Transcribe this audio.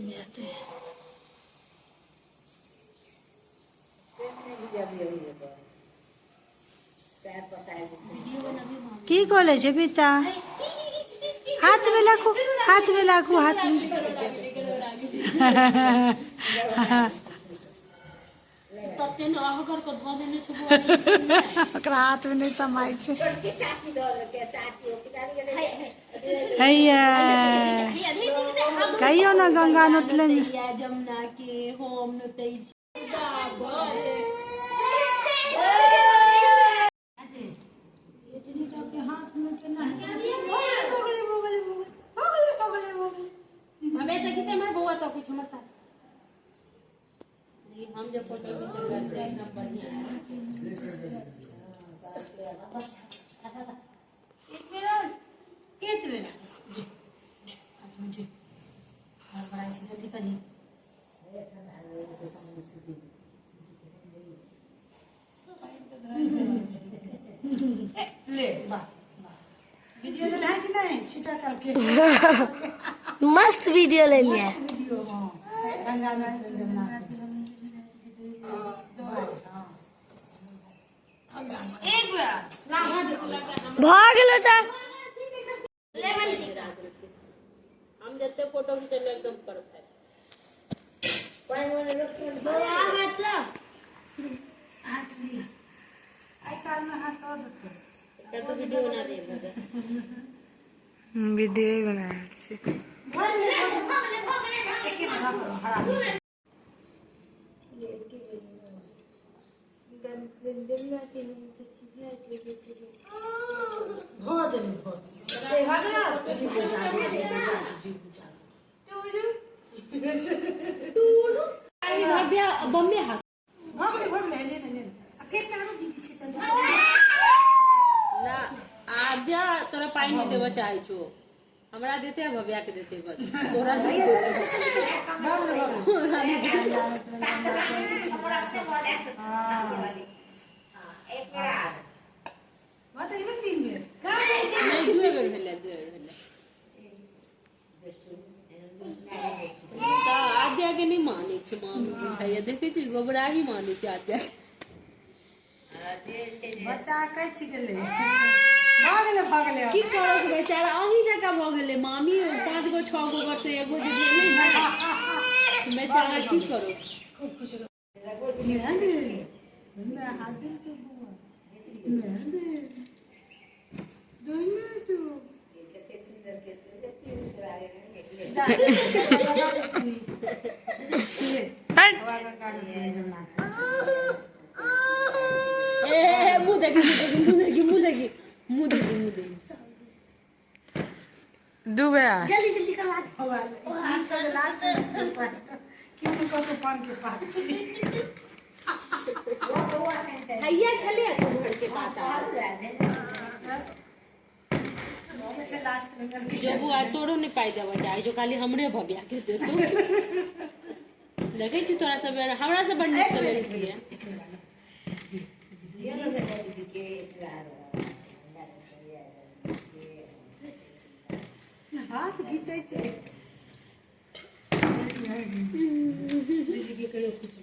नहि हेतै। की कऽ लै छै पिता? हाथमे राखू, हाथमे राखू, हाथमे। ओकरा हाथमे नहि समाय छै। हैया कहियो ने गंगा नोतलनि जमुना के होम नोतै। हम जे फोटो खिचेबै से एकदम बढ़िया। एक बेर जल्दी करी। ले वाह, वीडियो ले है कि नहीं? छीटा करके मस्त वीडियो ले लिया। वीडियो। हाँ, गंगा नदी जमुना। भऽ गेलो तऽ हम जते फोटो खिचेबै एकदम परफेक्ट। बौआ हाथ ला। हाथ लिया, आइ काल्हिमे हाथ दऽ देतै। एकर तो वीडियो बना दिए। वीडियो बना रहल छी। भऽ देली, भऽ देली। जीबू जागू, जीबू जागू, जीबू जागू। भव्य बम्बे हाथ। भऽ गेलै, भऽ गेलै। ले ने, ले ने। आ फेर चारू दीदी छै, चल ना आद्या, तोरा पाइ नहीं देबऽ चाहै छौ। हमरा देते आ भव्या के देते, बस तोरा नहीं देते, तोरा नहीं देते। भऽ तऽ गेलै 3 बेर। नहीं, दुए बेर भेलै, दुए बेर भेलै। तऽ आद्या के नहि मानै छै मामी, बुझाइया। देखै छी, गोबराही मानै छै आद्या के। बच्चा कैछ गेलै। भऽ गेलै, भऽ गेलै। की करत बेचारा, अहीं जकाँ भऽ गेलै मामी। 5 गो 6 गो पर से एगो जे भेलै ने, बेचारा की करो। खूब खुश रहो। मेहंदी मेहंदी के बुआ मेहंदी दोनों जो जा ए, मुँह देखी, मुँह देखी, मुँह देखी, मुँह देखी, मुँह देखी। दू बेर। जल्दी जल्दी करवा दे। लास्ट क्यों कतो पान के पात छै। हैया छलै कुम्हर के पाता। लास्ट में जो बुआ तोरो नहि पाइ देबऽ चाहै छौ, खाली हमरे भव्या के देतौ। देखै छी, तोरा सब हमरा से बड़ नीक से लेलकै। हाथ घीचै छै। दीदी के कहियो कुछ।